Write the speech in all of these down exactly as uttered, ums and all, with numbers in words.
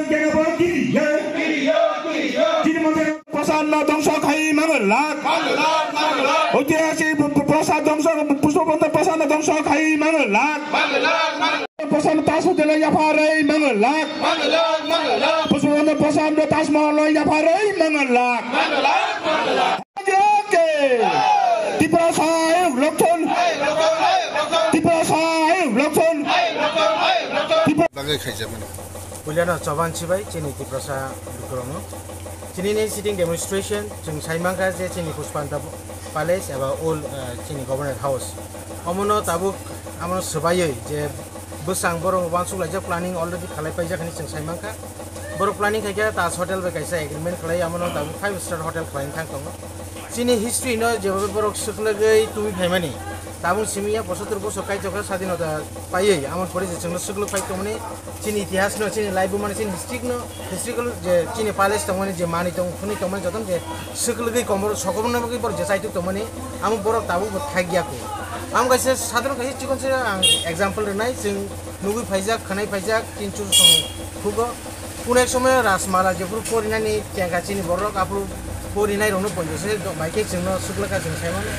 Kena bo kiri ye. Kiri ye, kiri ye. Kiri mo kena. Prasad no dongso khai mangalak. Mangalak, mangalak. Ojasi prasad dongso, puspabanta prasad no dongso khai mangalak. Mangalak, mangalak. Prasad no taso dela yapharei mangalak. Mangalak, mangalak. Puspabanta prasad no tasmahal no yapharei mangalak. Mangalak, mangalak. Tiprasa ayuk lokthon. Tiprasa ayuk lokthon. Bagwi khaijak mano. Puilano choban sibai chini Tiprasa lukurokno. Chini ni sitting demonstration chwng sai mankha je chini Puspanta Palace eba old, eh, chini Governor House. Omono tabuk amono swbaiwi je bwsang borok uansuk laijak planning already khalai paijak hinwi chwng sai mankha. Borok planning khaikha Taj Hotel bai kaisa agreement khlai, amono tabuk five star hotel khlaina thang tongo. Chini history no jeba borok swklagwi tubui phaimani. Tabuk simi ya pochottor bosor kaitor kha sadinota paiwi, amon pore je chwngno swklwk phai tongmani, chini itihas no, chini life bo mani, chini history no, historical je chini palace tongmani, je manwi tong, khwnwi tongmani, jotono je swklwgwi komor sokomorna bagwi borok je chaituk tongmani, amo borok tabuk bo thakya kho. Amo kaisa sadharon kaisa chikon se ang example rwnai, chwng nugwi phaijak, khwnai phaijak, tin chur song khugo. Kuno ek somoy Rajmala jephuru porinani chengkha chini borok, aphuru porinai rokno poito se do-, bai khe chwngno swklwkha chwng sai mano.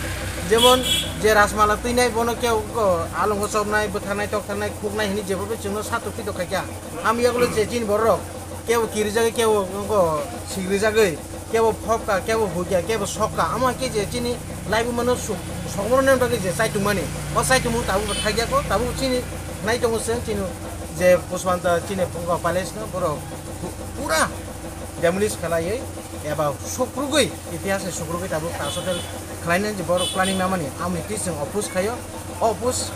Jemon je Rajmala twinai bono kebo alongo chopnai, bwtharnai, toktharnai, khuknai hinwi jebo chwngno satok pito khaikha. Amo yagulo je chini borok kebo kirijagwi, kebo wngkho sigrijagwi, kebo phobkha, kebo huikha, kebo sokha. Amo hai khe je chini laibumano suk-, sokmoroni bagwi je chaitungmani, o chaitungmung tabukbo thakya kho, tabuk chini nai tongo chwng chini je Puspanta chini phungo palace no borok pu-, pura demolish khlaiwi eba sukrugwi, itihas ni sukrugwi tabuk Taj Hotel khlainani je borok planning namani, amoni twi chwng oppose khaio. Oppose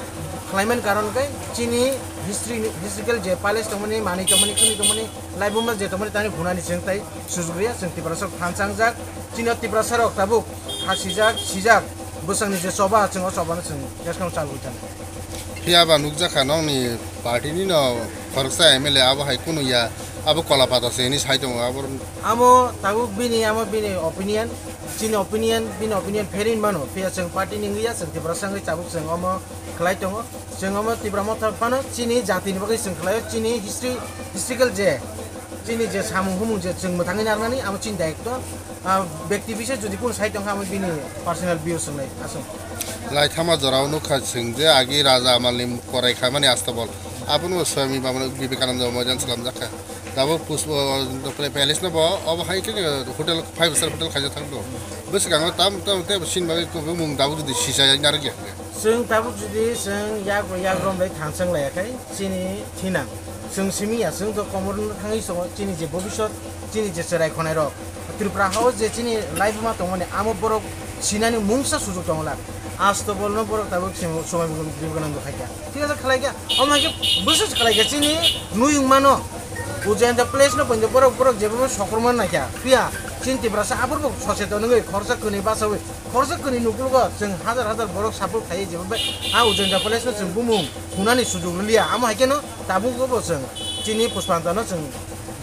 khlaimani karon khe chini history ni, historical je palace tongmani, manwi tongmani, khwnwi tongmani, laibuma je tongmani tani hunani chwng tai sujuk riya, chwng Tiprasa rok thansa wngjak. Chini o Tiprasa rok tabuk ha sijak, sijak, bwsangni je choba, chwng o chobano chwng keskang chalwi thangkha. Phiya ba nukjakha nokni party ni no khoroksa M L A abo hai kunu ya, abo kola pata se hinwi sai tongo abo. Amo tabuk bini, amo bini opinion, chini opinion, bini opinion pherin mano, phiya chwng party ni wngya, chwng Tiprasa wngwi tabuk chwng omo khlai tongo, chwng omo Tipra Motha phano chini jati ni bagwi chwng khlaio, chini history, historical je, chini je samung humung je chwng mwthangwi narwknani, amo chini dayikto. Ah, bekti bises jodi kunu sai tongkha, amo bini personal view swngnai aswk. Laithama jorao nukha chwng je agi Raja Amalni korai khaimani Astabol. Abono Swami Baba Vivekananda Moidan slamjakha. Tabuk Puspa, Palace no bo, obo hai khe hotel, five star hotel khaijak thang do. Bwskango tam, tam, tei sin bagwi kubui mung tabuk jodi sisa narwkya. Chwng tabuk jodi chwng yak, yak rom bai thansang laiya khai. Chini thinang. Chwng simi ya, chwng to komor no thangwi songo, chini je bobisot, chini je cherai khonai rok. Tripura hao je chini laibuma tongmani, amo borok sinani mungsa sujuk tongla. Asto bolno borok tabuk chwng somai bwkhan, bwkhan nangkha khaikha. Thik ase, khlaikha. Omo hai khe bwswk khlaikha, chini nuyung mano. Ujayanta Palace no poito borok, borok jebo sokrokma naikha. Phiya, chini Tiprasa aphuru bo soseton wngwi khoroksa kwnwi bachawi. Khoroksa kwnwi nuklugo chwng hajar hajar borok support khaiwi jebo bai a Ujayanta Palace no chwng bumung hunani sujuk liya. Amo hai kheno tabuk bo chwng chini Puspanta no chwng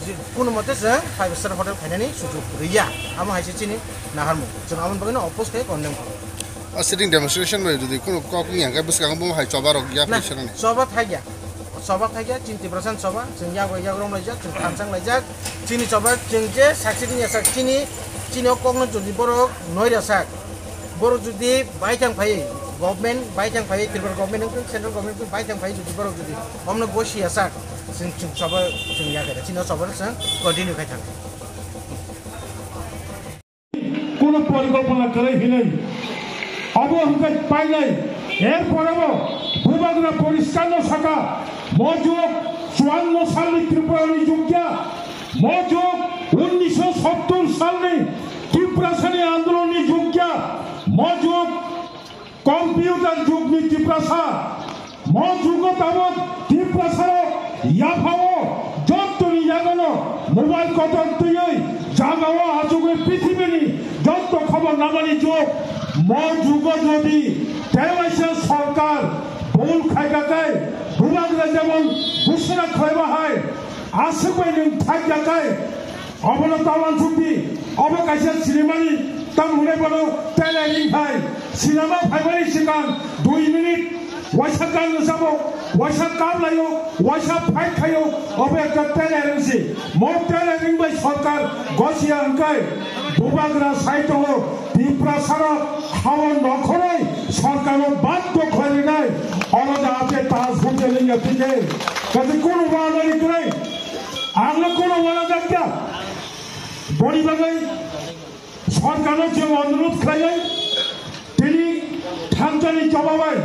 ji-, kunu mote chwng five star hotel khainani sujuk rwya. Amo hai se chini naharmung. Chwng amoni bagwi no oppose khai condemn khaio. O sitting demonstration bai jodi kunu kok wngya hwnkhe bwskango bo hai choba rok ya Na, phi sanani. Choba thakya. Choba thakya, chini Tiprasa ni choba, chwng yago yago romlaijak, chwng thansang laijak. Chini choba, chwng je saksi wngya sak, chini, chini o kokno jodi borok noira sak, borok jodi baithang phai, government baithang phai, Tripura government wngtong, central government wngtong, baithang phai jodi borok jodi omno gosi ya sak, chwng, chwng choba, chwng ya khe, chini o choba no chwng continue khai thang. Kono porikolpona kwrwi hinwi. Obo hwnkhe painai. Erpore bo Bubagra poriskar no sakha, mo jug chuanno salni Tripura ni jug ya, mo jug unnisho sottor salni Tiprasani andolon ni jug ya, mo jug Computer jugni Tiprasa, mo jugo tabuk Tiprasarok yaphao jottoni yagano mobile kotor twiwi jagao achugwi prithibini jotto khobor namani jug. Mo jugo jodi tewaisa sorkar bul khaikha khe, bubagra jemon gusura khlaiba hai, aswk bai nwng thakya khe, Obono ta uansuk di, obo kaisa sinimani tam hwnwi bono trailer ring phai. Sinema phaimani swkang dui minute Waisa kan rwchabo, waisa kap laio, waisa fight khaio, obo ekta talent wngsi. Mo talent wngbai sorkar gosia hwnkhe bubagra sai tongo, Tiprasarok hao nokhoroi sorkarno baddo khwlainai, oro da ate ta sumjali ya tike. Kati kono wanani kwrwi, angno kono wana jakya. Boni bagwi sorkarno chwng onurodh khlaiwi tini thanjani chobabai,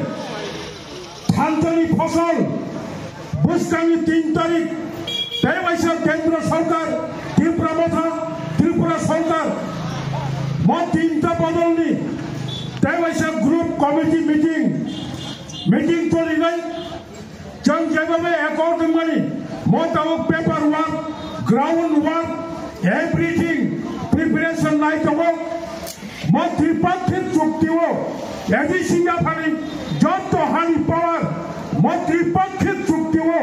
thanjani phosol bwskangni tin tarik tei waisa Kendra Sorkar, Tipra Motha, Tripura Sorkar mo tinta bodolni tei waisa group committee meeting, meeting cholinai. Chwng jeba bai accord wngmani, mo tabuk paper work, ground work, everything preparation nai tongo. Mo tripakhik chukti o A D C yaphani jotto hani power, mo tripakhik chukti o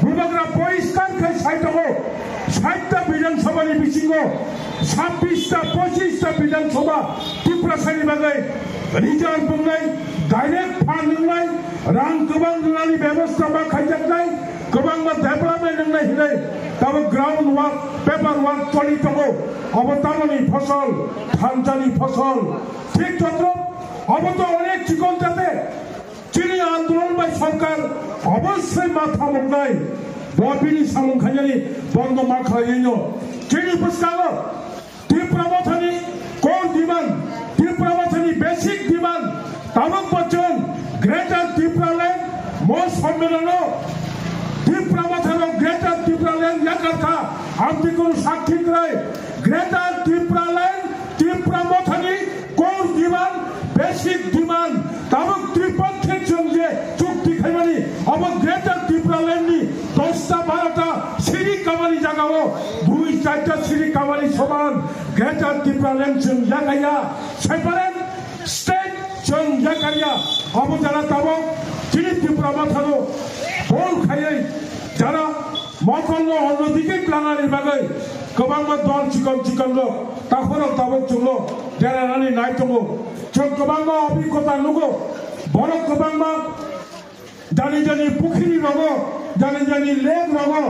bubagra poriskar khai sai tongo. Sait ta Bidhan Sabha ni bisingo sabbish ta, pochissh ta Bidhan Sabha Tiprasani bagwi reserve wngnai, direct fund wngnai, rang kwbang rwnani bebosta ma khaijaknai, kwbangma development wngnai hinwi tabuk ground work, paper work choli tongo. Obo tamoni phosol, thanjani phosol. Thik totro, obo to onek chikon jate. Chini andolon bai sorkar obossoi ma thamuknai. Bo bini samung khainani bondo ma khlaiwi no. Chini bwskango Tipra Mothani core demand, Tipra Mothani basic demand, tabuk bo chwng Greater Tipraland mo sommelono Tipra Mothano Greater Tipraland yakar kha, amtwi kunu sakhi kwrwi. Greater Tipraland, Tipra Mothani core demand, basic demand, tabuk tripakhik chwng je chukti khaimani, obo Greater Tipraland ni dosta barota siri kamani jagao dui charta siri kamani soman Greater Tipraland chwng yakaya, separate state chwng yakaya, obo jara tabuk chini Tipra Mothano bol khaiwi jara mokolno onno dike tlangnani bagwi kwbangma dol chikon chikon rok takhorok tabuk chwngno derarani nai tongo. Chwng kwbangma obhigota nugo, borok kwbangma jani jani pukhiri rogo, jani jani lake rogo,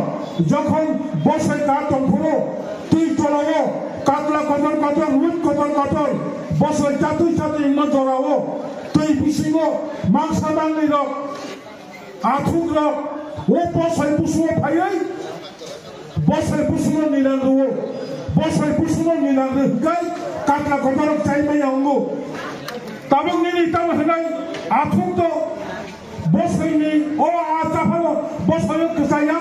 jokhon bosoi ka tongphuru, twi tolao katla kotor kotor, rwit kotor kotor, bosoi chatwi chatwi wngma jorao, twi bisingo mangsa mangnwi rok, athuk rok, o bosoi busungo phaiwi, bosoi busungo ninang rwo, bosoi busungo ninang rw hwnkhe katla kotor rok chai maya wngo. Tabuk nini tamo hwnai athuk to Bosongni o a chaphalo bosongo kwchaya,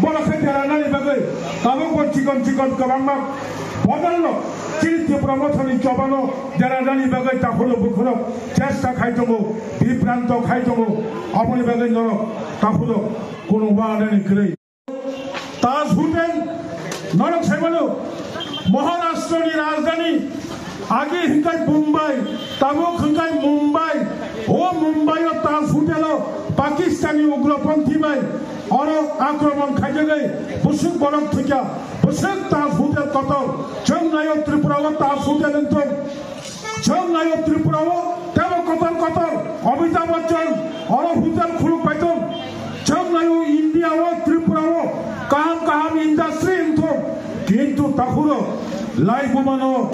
borok khe deranani bagwi tabuk bo chikon chikon kwbangma bodolno chini Tipra Mothani chobano deranani bagwi takhurok bukhurok chesta khai tongo, bibranto khai tongo. Aboni bagwi norok takhurok kunu wanani kwrwi. Taj Hotel, norok saimano, Maharashtra ni rajdhani, agi hingkai Mumbai, tabuk hingkai Mumbai, o Mumbai o Taj Hotel o Pakistani ugroponthi bai oro akromon khaijagwi bwswk borok thwikha, bwswk Taj Hotel kotor, chwng naio Tripura o Taj Hotel wngthok. Chwng naio Tripura o tebo kotor kotor Amitabh Bachchan oro hotel khuluk bai tong. Chwng naio India o Tripura o kaham kaham industry wngthok. Kintu takhuro laibumano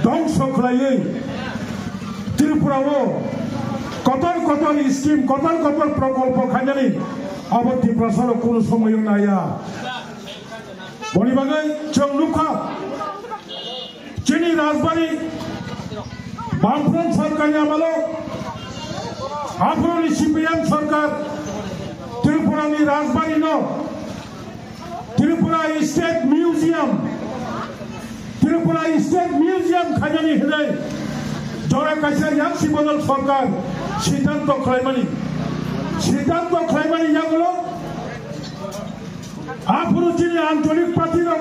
dongso khlaiwi Tripura o kotor kotor scheme, kotor kotor prokolpo khainani abo Tiprasarok kunu somoyo naya. Boni bagwi chwng nukha. Chini Rajbari, Bamfront sorkarni amalo, aphuruni C P M sorkar, Tripurani Rajbari no, Tripura State Museum, Tripura State Museum khainani hinwi jora kaisa yaksi bodol sorkar siddhanto khlaimani, siddhanto khlaimani yagulo, Aphuru chini ancholik party rok,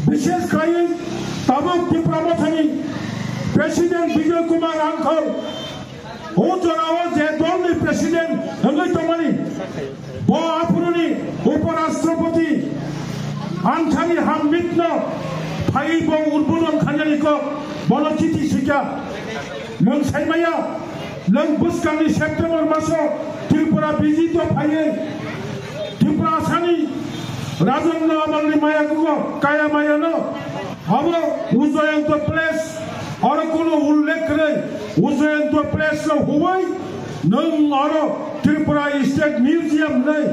bishesh khlaiwi tabuk Tipra Mothani President Bijoy Kumar Rangkhal, o jorao je dolni President wngwi tongmani, bo aphuruni Uparashtrapati Anthony Hamid no phaiwi bo udbodhon khainani kok, bono chithi swikha, nwng saimaya. Nwng bwskangni September maso Tripura visit o phaiwi Tripura asani Rajan Ramalni maya kugo kaya mayano abo Ujayanto Place oro kuno ullekh kwrwi Ujayanto Place no huwi nwng oro Tripura State Museum hwnwi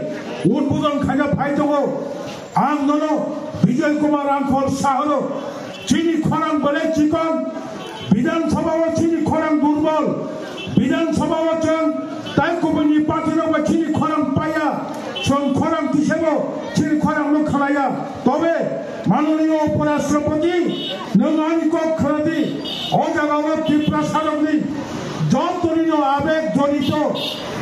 udbodon khaina phai tongo. Ang nono Bijoy Kumar Rangkhol sahoro chini khorang belai chikon, Bidhan Sabha o chini khorang durbol, Bidhan Sabha o chwng tai kubuni party rok bai chini khorang paya, chwng khorang tisebo chini khorang no khalaya. Tobe Mananiya Uporashtrapati, nwng ani kok khladi, o jaga o Tiprasa rokni joto nino abeg jorito,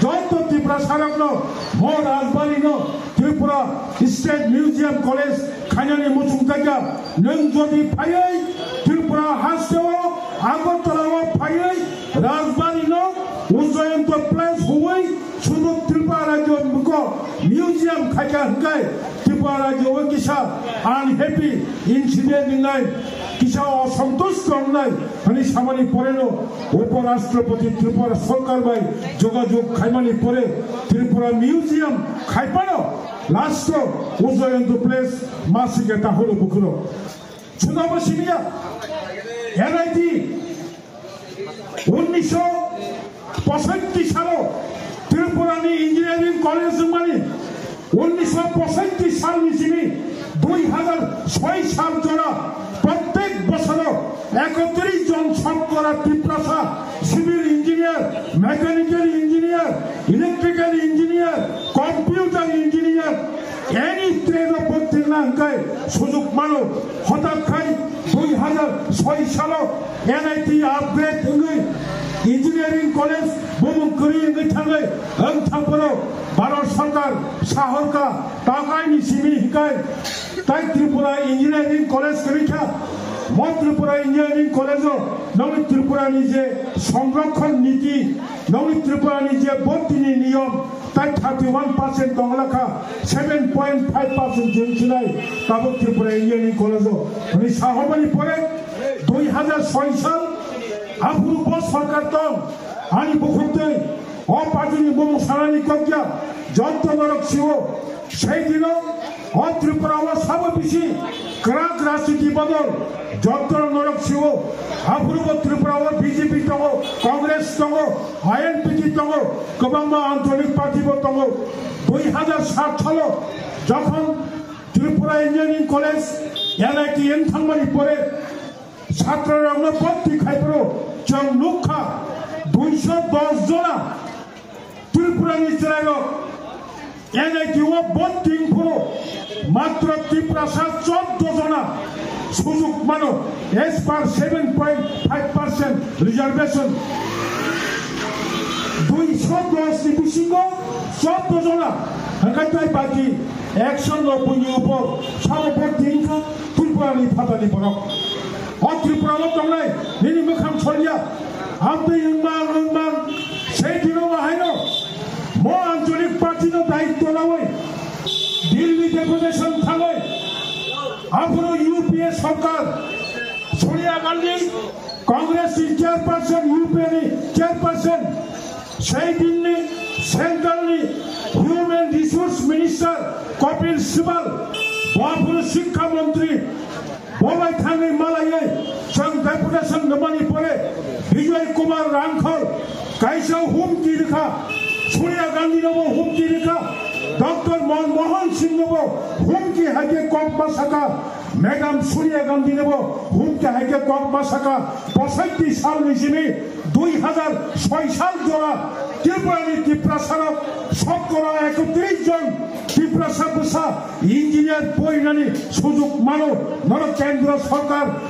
joto Tiprasa rokno mo Rajbari no Tripura State Museum College khainani muchung kaija. Nwng jodi phaiwi Tripura hasteo Agartala o phaiwi Rajbari no Ujayanto Place huwi sudu Tripura rajyo muko museum khaikha hwnkhe Tripura rajyo o kisa unhappy incident wngnai, kisa osontusto wngnai hwnwi samani poreno Uporashtrapati Tripura Sarkar bai jogajog khaimani pore Tripura Museum khaipano last o Ujayanto Place masike tahoro bukhuro. Chudabo simiya N I T unniso posotti salo Tripurani Engineering College wngmani unniso posotti salni simi dui hazar soi sal jora prottek bosoro ekotris jon sotkora Tiprasa civil engineer, mechanical engineer, electrical engineer, computer engineer, any trade o bwtwirna hwnkhe sujuk mano. Hothat khai dui hazar soi salo N I T upgrade wngwi engineering college bumung kwrwi wngwi thangwi wng thangphano Bharat Sarkar sahorkha takaini simi hikai tai Tripura Engineering College kwrwikha. Mo Tripura Engineering College o nongni Tripura ni je songrokhon niti, nongni Tripura ni je bhorti ni niyom, tai thirty one percent tonglakha, seven point five percent jeng sinai tabuk Tripura Engineering College o. Hwnwi sahormani pore dui hazar soi sal aphuru bo sarkar tong, ani bukhuk twi o party ni bumung sanani kokya joto norok siwo. Sei dino o Tripura o sabo bisi kwrak rajniti bodol joto norok siwo. Aphuru bo Tripura o B J P tongo, Congress tongo, I N P T tongo, kwbangma ancholik party bo tongo. Dui hazar sat salo jokhon Tripura Engineering College N I T wng thangmani pore chhatrorokno bhorti khaiphuru chwng nukha duiso dos jona Tripurani chwrairok N I T o bhorti wngphuru matro Tiprasa choddo jona sujuk mano as per seven point five percent reservation. Duiso dos ni bisingo choddo jona hwnkhe tai baki ekso nobboi ni upor sabo bhorti wngkha Tripurani phatani borok. O Tripura o tongnai nini mwkhang solia. Amtwi wngmang wngmang sei dino bahaino mo ancholik party no daitto lawi Delhi deputation thangwi aphuru U P A sarkar Sonia Gandhi Congress ni chairperson, U P A ni chairperson, sei dinni central ni human resource minister Kapil Sibal, bo aphuru sikha montri, bo bai thangwi malaiwi chwng deputation rwmani pore Bijoy Kumar Rangkhol kaisa humki rwkha, Sonia Gandhi no bo humki rwkha, Doctor Manmohan Singh no bo humki hai khe kok ma saka, Madam Sonia Gandhi no bo humki hai khe kok ma saka, posotti sal ni simi dui hazar soi sal jora Tripura ni Tiprasa rok sotkora ekotris jon Tiprasa bwsa engineer porinani sujuk mano. Norok kendro sarkar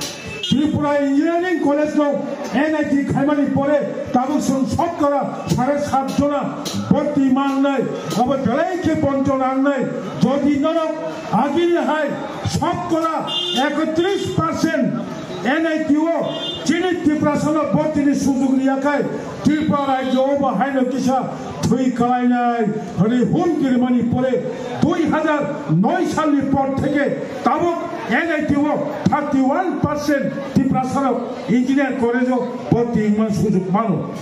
Tripura Engineering College no N I T khaimani pore tabuk chwng sotkora sare sat jona bhorti mangnai, abo belai khe bonchona wngnai. Jodi norok agini hai sotkora ekotris percent N I T o chini Tiprasa no bhorti ni sujuk riya khai Tripura rajyo o bo haino kisa thwi kalainai hwnwi humki rwmani pore dui hazar noi salni por theke tabuk N I T o thirty one percent Tiprasarok engineer college o bhorti wngma sujuk mano.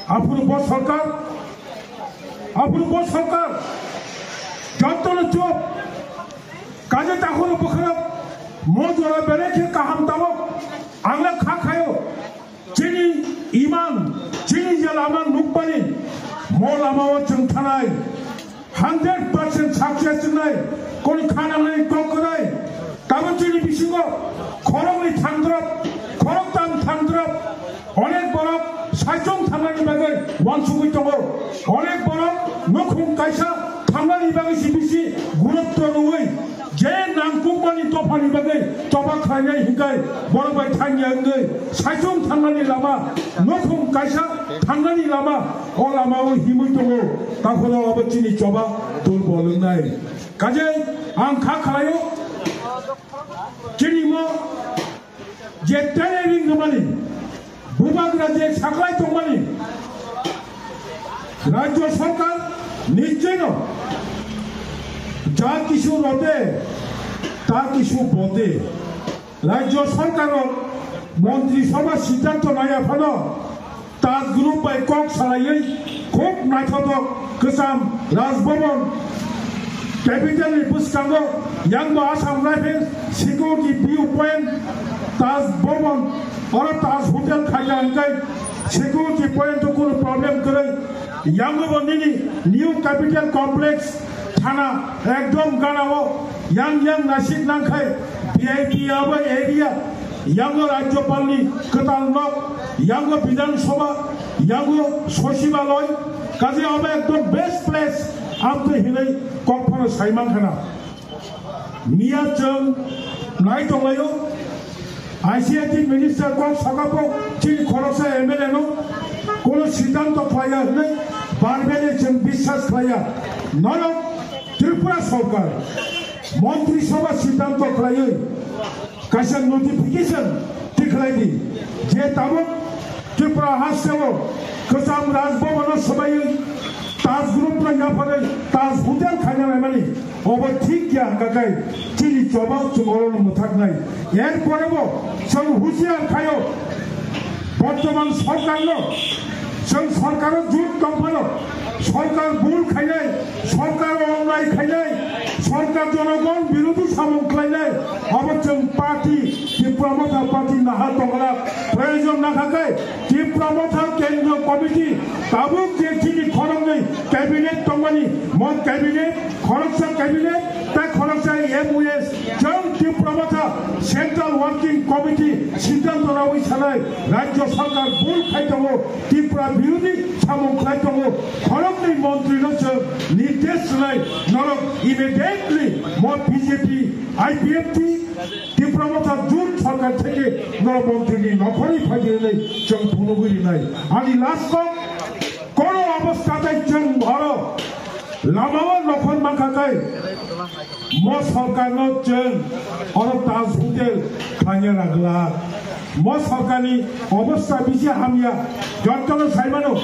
Aphuru bo sorkar, aphuru bo sorkar, jotono chop, kaje takhoro bwkharok mo jora belai khe kaham tabok, ang le kha khayo, chini iman, chini je lama nukmani, mo lama o chwng thanai. Hundred percent success wngnai, koni khanangnai kok kwrwi. Tamo chini bisingo khoroknwi thandrop, khoroktham thandrop, onek borok saichung thangnani bagwi uansugwi tongo. Onek borok nukhung kaisa thangnani bagwi si bisi gurutto rwui je nangkukmani dophani bagwi choba khlainai hinkai borok bai thangya wngwi saichung thangnani lama, nukhung kaisa thangnani lama, o lama o himwi tongo, takhoro obo chini choba durbol wngnai. Kaje ang kha khlaio, chini mo je tele ring rwmani, bubagra je saklai tongmani, Rajya Sarkar nischoi no ja kisu rote, ta kisu bote. Rajya Sarkar o Montri Sabha siddhanto naiya phano Taj Group bai kok salaiwi khub naithotok kwcham Raj Bhavan capital ni bwskango yang bo Assam Rifles security view point Taj Bhavan oro Taj Hotel khaina hwnkhe security point o kunu problem kwrwi. Yang bo nini new capital complex thana ekdom gana o yang yang nasik nangkhai V I P abo area, yango Rajyapal ni kwtal nok, yango Bidhan Sabha, yango Sachibaloi, kaje abo ekdom best place amtwi hinwi kokphano saiman khana. Miya chwng nai tonglaio, I C I T minister kok sakha bo chini khoroksa M L A no kono siddhanto khlaiya hwnwi barbele chwng biswas khlaiya. Norok Tripura Sarkar Montri Sabha siddhanto khlaiwi kaisa notification tikhlai di, je tabuk Tripura hasteo kwcham Raj Bhavan o swbaiwi Taj Group no yapharwi Taj Hotel khaina naimani, obo thik ya hwnkha khe chini choba chwng oro no mwthaknai. Er pore bo chwng husiar khaio, bortoman sorkar no chwng sorkar o jut tong phano, sorkar bul khainai, sorkar ongnai khainai, sorkar jonogon birodhi samung khlainai, abo chwng party, Tipra Motha party naha tongna proyojon nakha khe, Tipra Motha Kendriya Committee tabuk je chini khoroknwi cabinet tongmani, mo cabinet, khoroksa cabinet, tei khoroksa M O S, chwng Tipra Motha Central Working Committee siddhanto rawi sanai, Rajya Sarkar bul khai tongo, Tipra birodhi samung khlai tongo, khoroknwi montri no chwng nirdesh rwnai, norok immediately mo B J P, I P F T, Tipra Motha jut sorkar theke norok montri ni nokhorwi phaidi hwnwi chwng phunugwi rinai. Ani last kok, kono obostha tai chwng oro lama o nokhor mankha kai, mo sorkar no chwng oro Taj Hotel khlaina nagla. Mo sorkar ni obostha bisi hamya, jotono saimano.